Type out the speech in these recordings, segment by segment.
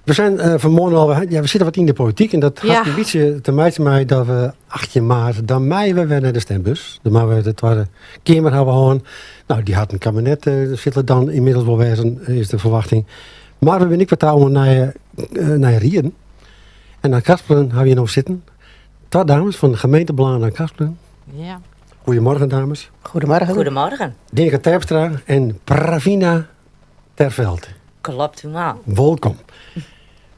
We zijn vanmorgen al, ja, we sitte wat yn de polityk en dat hat in bytsje te meitsjen mei dat we 18 maart, dan meie we wer nei de stembus. Dan meie we de Twadde Keamer hawwe hân. No, dy hat in kabinet, sil it dan ynmiddels wol wêze, is de ferwachting. Mar we binne ek wat ta oan nije, nije rieden. En Achtkarspelen hawwe we hjir no sitten. Twa dames fan de gemeentebelangen Achtkarspelen. Ja. Goedemorgen dames. Goedemorgen. Goedemorgen. Dineke Terpstra en Pravina Terveld. Klopt helemaal. Wolkom.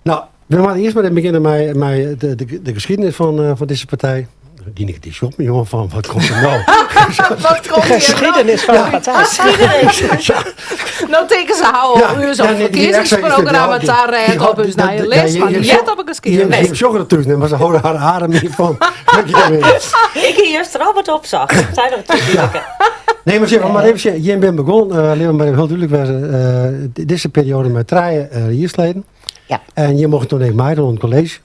No, we moatte earst mar even begjinne mei, mei de, de, de geschiedenis fan, eh, fan dizze partij. Dineke dy sjocht my oan fan, wat komt der no? Wat De komt hier geschiedenis fan de partij. Geschiedenis. No tinke se hou Ja, op ús ja, op nee, die ferkiezingsprogramma die- taret die- op ús die- nije die- list, ja, mar je- net op 'e geschiedenis. Je sjogge it thús net, mar se hâlde har adem yn fan. Ik hie juster al wat opsocht. Sei noch tsjin Nee, mar sjoch, mar even sjen. Jim binne begûn, litte we mar even hiel dúdlik wêze, dizze perioade mei trije riedsleden. Ja. En jim mochten toen ek meidwaan oan it kolleezje.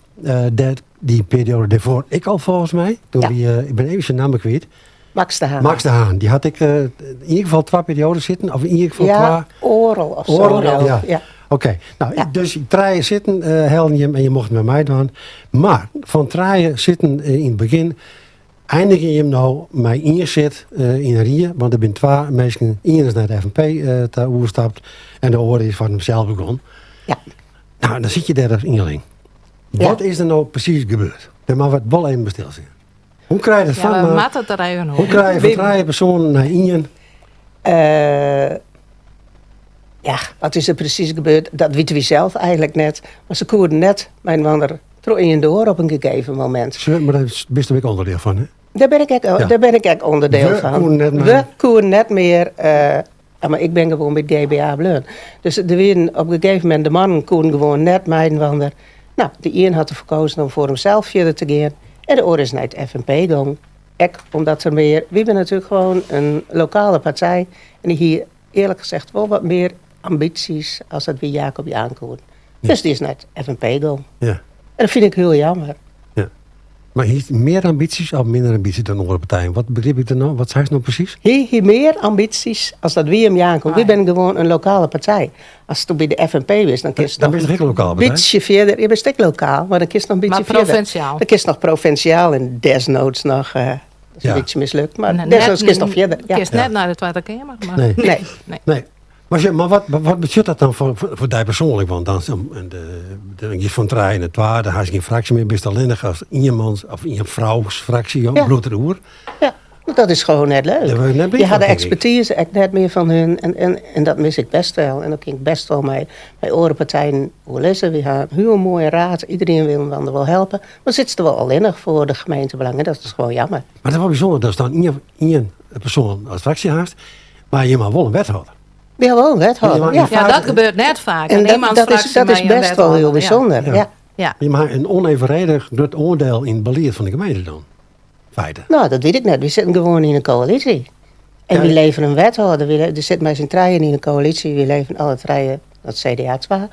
Dêr, dy perioade dêrfoar ek al folgens my. Toen Ja. wie, ik bin even syn namme kwyt. Max de Haan. Max de Haan. Dy hat ek yn ieder gefal twa perioades sitten. Of yn ieder gefal Ja, twa. oardel of sa. Oardel, ja. Ja. Oké, no, Ja. dus trije sitten hellen jim en je mochten wer meidwaan. Mar fan trije sitten yn it begjin einigje jim no mei ien sit yn de rie. Want der binne twa minsken, ien is nei de FNP ta oerstapt en de oare is foar himsels begûn. Ja. No, dan sit je dêr as ienling. Ja. Wat is der no presys gebeurd? Dêr moatte we wol even by stilstean. Hoe krije je dat Ja, fan, we eh, moatte it der even hoe oer. krije je fan trije persoanen nei ien? Ja, wat is der presys gebeurd, dat witte wy sels eigenlik net. Mar se koenen net mei-inoar troch ien doar op in gegeven momint. Se, mar dêr bist ek ûnderdiel fan, hè? Dêr bin ik ek, Ja. dêr bin ik ek ûnderdiel We fan. koenen net We mear. koenen net mear, ja, mar ik bin gewoan by it GBA bleaun. Dus der wienen op in gegeven momint, de mannen koenen gewoan net mei-inoar. No, de ien hat derfoar kozen om foar himsels fierder te gean en de oar is nei it FNP gong. Ek omdat der mear, wy binne natuerlik gewoan in lokale partij en dy hie earlik gezegd wol wat mear ambysjes as dat wy Jacob jaan koenen. Dus dy is nei it FNP gong. Ja. En dat fyn ik hiel jammer. Ja. Mar hiest mear ambysjes of minder ambysjes dan oare partijen? Wat begryp ik der no? Wat seist no presys? Hy hie mear ambysjes as dat wy him jaan koenen. Wy binne gewoan in lokale partij. Ast by de FNP bist, dan kinst Dan noch bist ek in lokale partij? bytsje fierder. Je bist ek lokaal, mar dan kinst noch in bytsje Mar fierder. provinsjaal. Dan kinst noch provinsjaal en desnoods noch, dat is in Ja. bytsje mislukt, mar Net- desnoods kinst noch fierder. Ja. Kinst net nei de Twadde Keamer. Mar Nee. Nee. Nee. Nee. Mar sjoch, mar wat, wat betsjut dat dan foar, foar dy persoanlik? Want dan, dan giest fan trije nei twa, dan hast gjin fraksje mear, bist allinnich as ienmans of ienfrouwsfraksje, Ja. bliuwt der oer. Ja, dat is gewoan net leuk. Dêr wurd ik net bliid Je fan, ha de tink ik. ekspertize ek net mear fan hun en, en, en dat mis ik best wel. En dan kin ik best wol mei, mei oare partijen oerlizze. Wy ha in hiel moaie raad, iderien wil inoar wol helpe. Mar sitst der wol allinnich foar de gemeentebelangen, dat is gewoan jammer. Mar it is wol bysûnder datst dan ien persoan as fraksje hast, mar je ha wol in wethâlder. Wy ha wol in wethâlder, ja. Ja, dat gebeurt net faak. En In dat, ienmansfraksje dat is mei in best wol hiel wethâlder, ja. bysûnder, ja. Ja. Je ha in onevenredich grut oandiel yn it belied fan de gemeente dan, feite. No, dat wit ik net. Wy sitte gewoan yn in koälysje. En Ja. wy leveren in wethâlder. Wy der sitte mei syn trijen yn in koälysje. Wy leveren alle trije, dat CDA twa,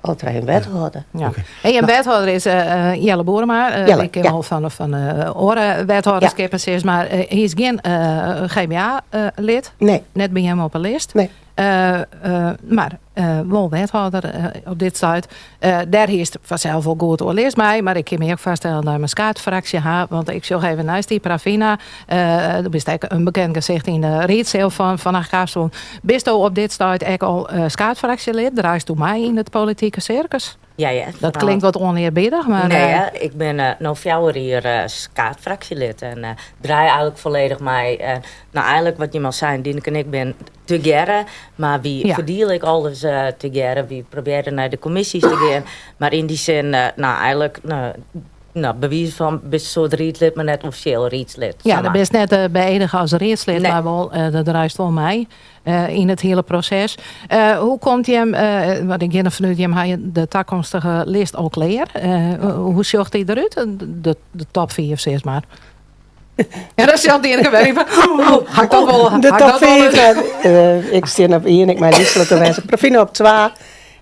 alle trije in wethâlder. Ja. Oké. Hey, en wethâlder is Jelle Boerema. Jelle, Ik ken ja. wol fan oare wethâlderskippen, sis mar. Hy is gjin GBA-lid. Nee. Net by him op 'e list. Nee. Mar wol wethâlder op dit stuit. Dêr hiest fansels wol goed oerlis mei, mar ik kin my ek foarstelle dat je in skaadfraksje ha, want ik sjoch even neist dy Pravina. Do bist ek in bekend gesicht yn de riedseal fan Achtkarspelen. Bisto op dit stuit ek al skaadfraksjelid? Draaisto mei yn it politike sirkus? Ja, ja. Dat klinkt wat onearbiedich, mar... Nee, hè, ik bin no fjouwer jier skaadfraksjelid en draai eigenlik folledich mei. No, eigenlik wat jim al seinen, Dineke en ik bin tegearre, mar wy Ja. ferdiele ek alles tegearre. Wy probearje nei de kommisjes te gean, mar yn dy sin, no, eigenlik, no, no, by wize fan bist in soart riedslid, mar net offisjeel riedslid. Ja, sa dan mar. bist net beëdige as riedslid, Nee. mar wol, dat draaist wol mei yn it hiele proses. Hoe komt jim, want ik gean derfan út, jim ha de takomstige list al klear. Hoe sjocht dy derút, de top 5 sis mar? Ja, dan sjocht dy wer even. Ha ik dat wol? De Ha ik top dat wol 5. Ik stean op ien, ik mei lystlike wêze. Pravina op twa.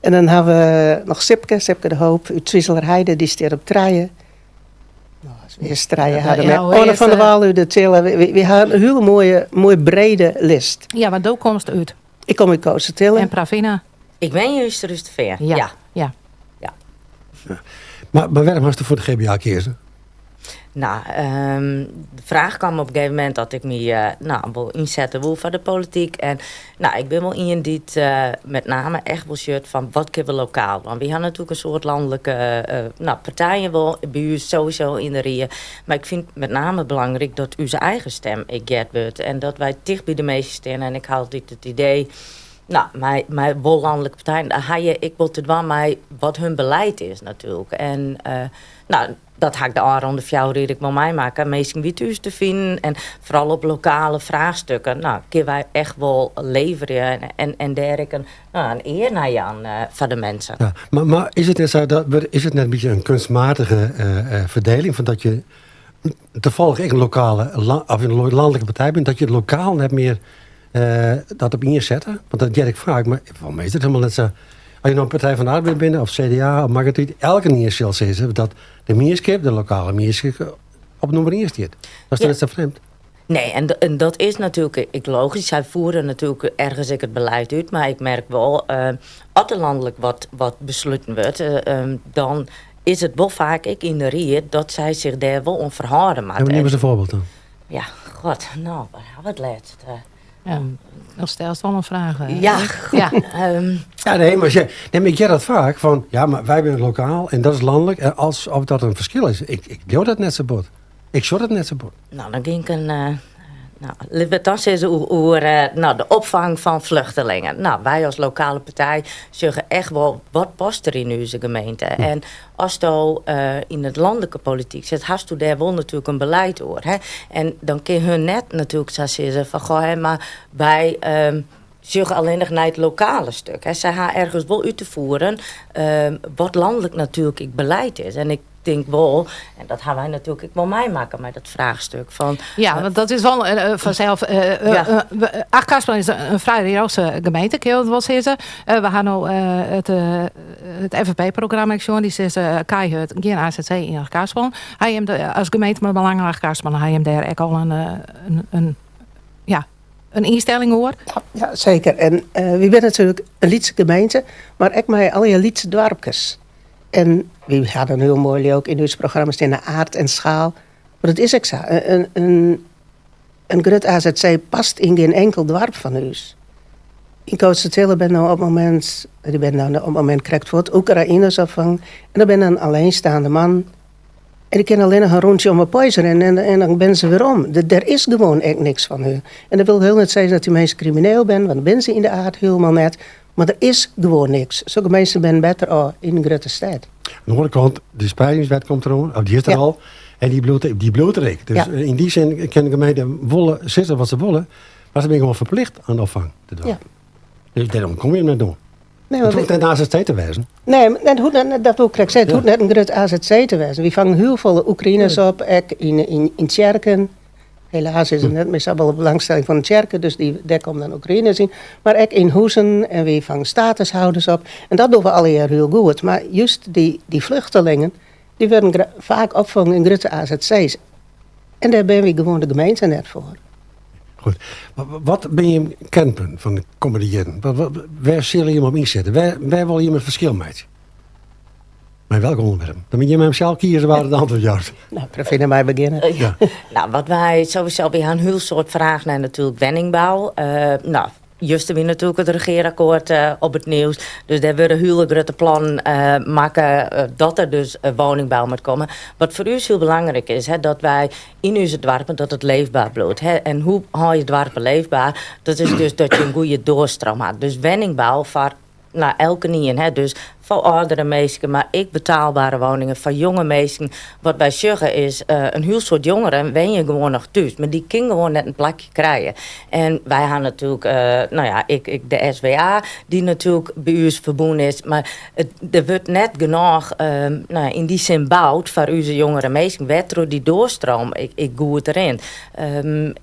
En dan ha we noch Sipke, Sipke de Hoop út Twizelerheide, dy stiet op trije. No, as we earst trije Ja, hawwe, ja, met hoe Anne eerst, van der Wal út De Tille. Wy ha in hiele moaie, moaie brede list. Ja, want do komst út. Ik kom út Koatstertille. En Pravina? Ik wenje yn Surhústerfean, Ja, ja. ja. Ja. Ja. Mar, mar wêrom hast foar de GBA keazen? Nou, de fraach kwam op een gegeven moment dat ik my uh, nou, wol ynsette woe foar de polityk. En nou, ik bin wol ien dy't uh, met name echt wol sjocht fan wat kinne we lokaal dwaan. Wy ha natuerlik in soad lanlike uh, nou, partijen wol by ús sowieso yn de rie. Mar ik fyn met name belangryk dat ús eigen stim ek heard wurdt. En dat wy ticht by de minsken stean. En ik ha altyd it idee, nou, mei wol lanlike partijen, dan ha je ek wol te dwaan mei wat hun beleid is natuerlik. En nou, dat ha ik de ôfrûne 4 jier ek wol meimakke. Minsken witte ús te finen en foaral op lokale fraachstikken. Nou, kinne wy echt wol leverje en dêr ek in, nou, in ear nei jaan foar de minsken. Ja, mar is it net sa dat is it net in bytsje in keunstmatige ferdieling fan dat je tafallich ek in lokale of in lanlike partij bent, dat je lokaal net mear dat op ien sette? Want dat hear ik faak, mar foar my is it hielendal net sa. As je no in Partij van de Arbeid binne, of CDA, of makket út, elkenien sil sizze dat de mienskip, de lokale mienskip, op nûmer ien stiet. Dat is net sa frjemd? Nee, en dat is natuerlik ek logysk. Sy fiere natuerlik ergens ek it belied út, mar ik merk wol, as der lanlik wat besluten wurdt, dan is it wol faak ek yn de ried dat sy sich dêr wol oan ferhâlde moatte. Ja, nim ris in foarbyld dan. Ja, god, no, wat ha we it lêst? Ja, dan stelst wol in fraach. Ja, ja. Ja, nee, mar, nee, mar ik hear dat faak fan, ja, mar wy binne lokaal en dat is lanlik. En alsof dat in ferskil is. Ik leau dat net sa bot. Ik sjoch dat net sa bot. No, dan gean ik in. No, litte we it dan sizze oer no, de opfang fan flechtlingen. No, wy as lokale partij sjogge echt wol wat past der yn ús gemeente. En asto yn it lanlike polityk sit, hasto dêr wol natuerlik in beleid oer. Hè? En dan kin hun net natuerlik sa sizze fan goh, hè, mar wy sjogge allinnich nei it lokale stik. Hè. Sy ha ergens wol út te fieren wat lanlik natuerlik ek beleid is. En ik tink wol, en dat ha wy natuerlik ek wol meimakke mei dat fraachstik fan. Ja, want dat is wol fansels. Achtkarspelen is in frij rjochtse gemeente, kinne we wol sizze. We ha no it FNP-programma ek sjoen. Dy sizze keihurd gjin AZC yn Achtkarspelen. Ha jim as gemeente mei Belangen Achtkarspelen, ha jim dêr ek al in, ja, in ynstelling oer? Ja, seker. En wy binne natuerlik in lytse gemeente, mar ek mei allegear lytse doarpkes. En wy hadden in hiel moai leuk yn ús programma stean de aard en schaal. Mar dat is ek sa. In grut AZC past yn gjin inkel doarp fan ús. Yn Kootstertille binne no op it momint, dy binne no op it momint krekt fuort Oekraïners opfongen. En dat binne dan alleenstaande mannen. En dy kinne allinnich in rûntsje om 'e poais rinne en dan binne se werom. Der is gewoan ek niks foar hun. En dat wol hiel net sizze dat dy minsken krimineel binne, want dat binne se yn de aard hielendal net. Mar der is gewoan niks. Sokke minsken binne better ôf yn in grutte stêd. Oan de oare kant, de spreidingswet komt deroan, of dy is der al. En dy bliuwt der ek. Dus yn dy sin kin de gemeente wolle sizze wat se wolle, mar se binne gewoan ferplicht oan opfang te dwaan. Dus dêrom komme je net oan. Nee, it hoecht net in AZC te wêzen. Nee, net, hoecht net, dat wol ik krekt sizze. It hoecht net in grut AZC te wêzen. Wy fange hiel folle Oekraïners op, ek yn tsjerken. Helaas is der net mear safolle belangstelling fan de tsjerke, dus dy, dêr komme dan Oekraïners yn. Mar ek yn huzen en wy fange statushouders op. En dat dogge we allegear hiel goed. Mar just dy, dy vluchtelingen, dy wurde faak opfongen yn grutte AZC's. En dêr binne wy gewoan de gemeente net foar. Goed. Wat binne jim kearnpunten fan de kommende jierren? Wêr sille jim op ynsette? Wêr wolle jim in ferskil meitsje? Mei welk ûnderwerp? Dan moatte jim sels kieze wêr't it antwurd jout. No, Pravina mei begjinne. Ja. No, wat wy sowieso, wy ha in hiel soad fragen nei natuerlik wenningbou. No, juster wie natuerlik it regearakkoart op it nijs. Dus dêr wurde hiele grutte plannen makke dat der dus woningbou moat komme. Wat foar ús hiel belangryk is, hè, dat wy yn ús doarpen dat it leefber bliuwt. Hè. En hoe hâld je doarpen leefber? Dat is dus dat je in goede doorstroom ha. Dus wenningbou foar no, elkenien. Hè. Dus foar âldere minsken, mar ek betaalbere woningen foar jonge minsken. Wat wy sjogge is in hiel soad jongeren wenje gewoan noch thús, mar dy kinne gewoan net in plakje krije. En wy ha natuerlik, no ja, ek, ek de SWA, dy't natuerlik by ús ferbûn is. Mar it, der wurdt net genôch no ja, yn dy sin boud foar ús jongere minsken, wêrtroch dy doorstroom ek, ek goed rint.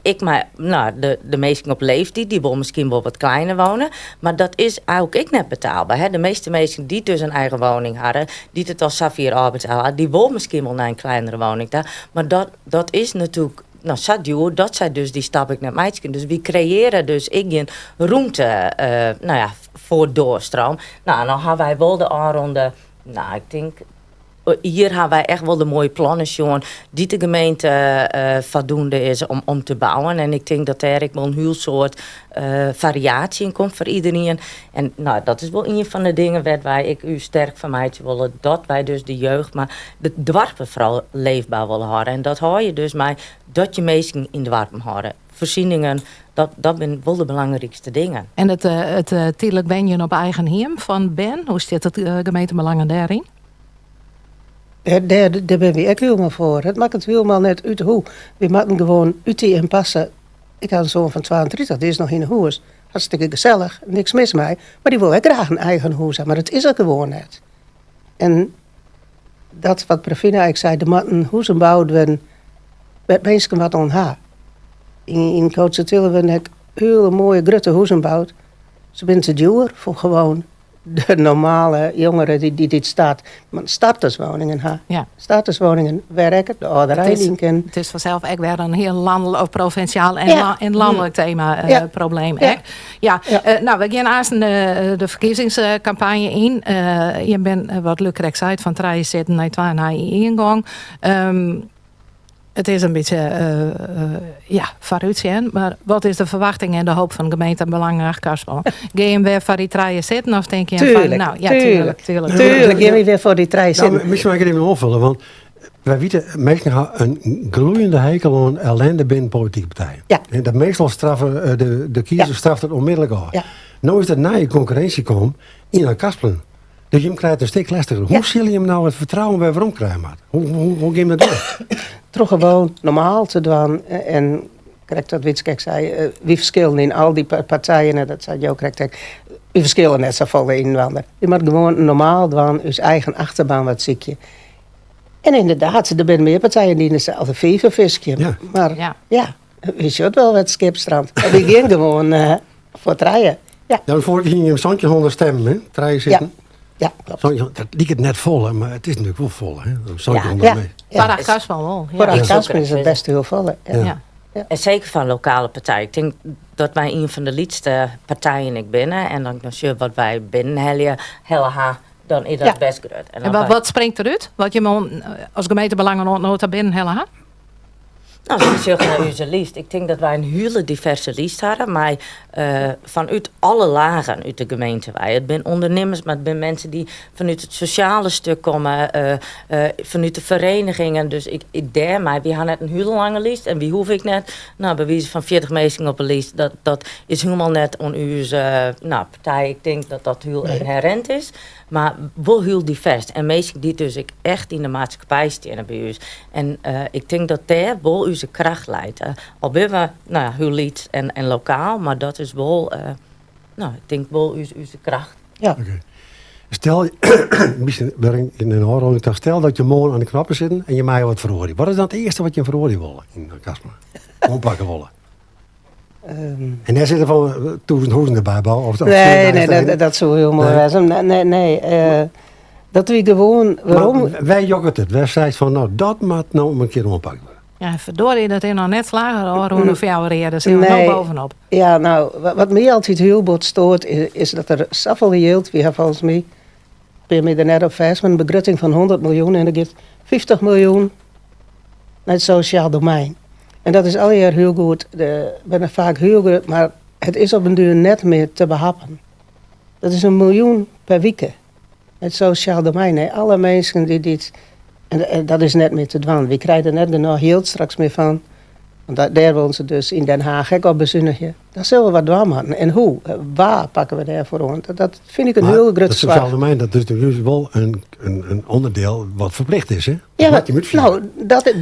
Ek mei, no, de minsken op leeftiid, dy wolle miskien wol wat kleiner wonen, mar dat is eigentlik ek net betaalber. Hè? De measte minsken dy't dus in eigen woning hawwe, dy't it al safier ôfbetelle hawwe, dy wolle miskien wol nei in kleinere woning ta. Mar dat is natuerlik no, sa djoer dat sy dus dy stap ek net meitsje kinne. Dus wy kreëarje dus ek gjin rûmte no ja, foar doorstroom. No, en dan hawwe wy wol de ôfrûne, no, ik tink. Hjir ha wy echt wol de moaie plannen sjoen dy't de gemeente foardoende is om te bouwen. En ik tink dat dêr ek wol in hiel soad fariaasje yn komt foar iderien. En no, dat is wol ien fan de dingen wêr't wy ek ús sterk foar meitsje wolle. Dat wy dus de jeugd, mar de doarpen foaral leefber wolle hâlde. En dat hâld je dus mei dat je minsken yn doarpen hâlde. Foarsieningen, dat binne wol de belangrykste dingen. En it tydlik wenjen op eigen hiem fan bern, hoe stiet it Gemeentebelangen dêryn? Dêr binne wy ek hielendal foar. It makket hielendal net út hoe. Wy moatten gewoan út dy impasse. Ik ha in soan fan 32, dy is noch yn 'e hûs. Hartstikke gesellich, niks mis mei. Mar dy wol ek graach in eigen hûs ha, mar it is der gewoan net. En dat wat Pravina ek sei, der moatten huzen boud wurde wêr't minsken wat oan ha. Yn Kootstertille wurde ek hiele moaie grutte huzen boud. Se binne te djoer foar gewoan de normale jongeren dy't dit start. Want starterswoningen ha. Ja. Starterswoningen wêr ek de âlderein yn kin. It is fansels ek wer in hiel lanlik of provinsjaal en, ja. en lanlik tema uh, ja. probleem ek. Ja. ja. Uh, nou, we gean aansten de ferkiezingskampanje yn. Uh, je bent, wat Luc krekt sei, fan trije sitten nei twa nei ien gong. Um, It is in bytsje ja, foarútsjen, mar wat is de ferwachting en de hoop fan Gemeentebelangen Achtkarspelen? Gean jim wer foar dy trije sitten of tinke jim fan, nou ja, tuurlijk, tuurlijk. Tuurlijk gean wy wer foar dy trije sitten. Nou, miskien mei ik it even oanfolje, want wy witte, minsken ha in gloeiende hekel oan ellende binnen politike partijen. Ja. En dat meastal straffe de kiezer straft it onmiddellik ôf. Ja. No is der nije konkurrinsje kommen yn Achtkarspelen. Dus jim krije it in stik lestiger. Hoe sille jim nou it fertrouwen wer werom krije moat? Hoe, hoe, hoe gean dat doen? Troch gewoan normaal te dwaan en krekt wat Wietske ek sei, wy ferskillen yn al dy partijen, en dat sei jo krekt ek, wy ferskille net safolle yninoar. Je moatte gewoan normaal dwaan, ús eigen achterban wat sykje. En ynderdaad, der binne mear partijen dy't yn deselde fiver fiskje. Ja. Mar ja, ja wy sjogge wol wêr't it skip strandt. Wy gean gewoan foar trije. Ja. Ja, foarrich jier hiene jim 1700 stimmen, hè? Trije sitten. Ja, ja, kloppet. Dat liket net folle, mar it is natuerlik wol folle. Hè? 1700 ja. Ja. Ja. Foar Achtkarspelen wol. Foar Achtkarspelen is it bêst hiel folle. Ja. Ja. En seker foar in lokale partij. Ik tink dat wy ien fan de lytste partijen ek binne. En dan sjoch wat wy binnenhelje, helle ha, dan is dat bêst grut. En wat springt derút? Wat jim as Gemeentebelangen oant no ta binnenhelle ha? No, as ik sjoch nei ús list, ik tink dat wy in hiele diverse list hawwe, mei fanút alle lagen út de gemeente wei. It binne ûndernimmers, mar it binne minsken dy't fanút it sosjale stik komme, fanút de ferenigingen. Dus ik, dêrmei, wy ha net in hiele lange list en wy hoege ek net, no, by wize fan 40 minsken op 'e list. Dat is hielendal net oan ús, no, partij. Ik tink dat dat hiel ynherint is. Mar wol hiel divers. En minsken dy't dus ek echt yn de maatskippij steane by ús. En ik tink dat dêr wol ús kracht leit. Al binne we, no ja, hiel lyts en lokaal, mar dat is wol, no, ik tink wol ús kracht. Ja. Oké. Stel, miskien wer yn in ôfrûning ta, stel dat je moarn oan de knoppen sitten en je meie wat feroarje. Wat is dan it earste wat je feroarje wolle yn Achtkarspelen? Oanpakke wolle? En dêr sitte fan 1000 hûzen derby bouwe? Of Nee, nee, dat soe hiel moai wêze. Nee, nee, nee. Dat wy gewoan werom. Mar wêr jokket it? Wêr seist fan, no, dat moat no in kear oanpakt wurde? Ja, ferdorie, dat is noch net slagge de ôfrûne 4 jier. Dêr sitte we no bovenop. Ja, no, wat my altyd hiel bot stoart is dat der safolle jild, wy ha folgens my, pin my der net op fêst, mar in begrutting fan 100 miljoen en der giet 50 miljoen nei it sosjaal domein. En dat is allegear hiel goed, binne faak hiel grut, mar it is op den duer net mear te behappen. Dat is in miljoen per wike. It sosjaal domein, nee, alle minsken dy't, en dat is net mear te dwaan. Wy krije der net genôch jild straks mear fan. Want dêr wolle se dus yn Den Haag ek op besunigje. Dan sille we wat dwaan moatten. En hoe? Wa pakke we dêrfoar oan? Dat fyn ik in hiel grutte Dat sosjaal domein, dat is dus wol in ûnderdiel wat ferplicht is, hè? Ja, no,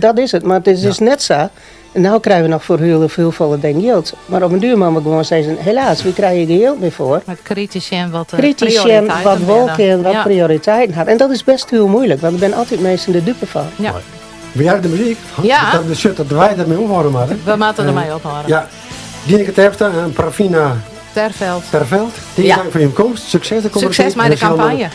dat is it. Mar it is dus net sa. En no krije we noch foar hiel hiel folle dingen jild. Mar op in duer moatte we gewoan sizzen, helaas, wy krije gjin jild mear foar. Mar kritysk sjen wat de Kritysk sjen prioriteiten wat wol binne. kin, wat prioriteiten hat. En dat is bêst hiel muoilik, want der binne altyd minsken de dupe fan. Ja. We hearre de muzyk. Ja. Dat betsjut dat wy dermei ophâlde moatte. We moatte dermei ophâlde. Ja. Dineke Terpstra en Pravina Terveld. Terveld. Tige Ja. tank foar jim komst. Sukses de kommende Sukses tiid. mei de kampanje.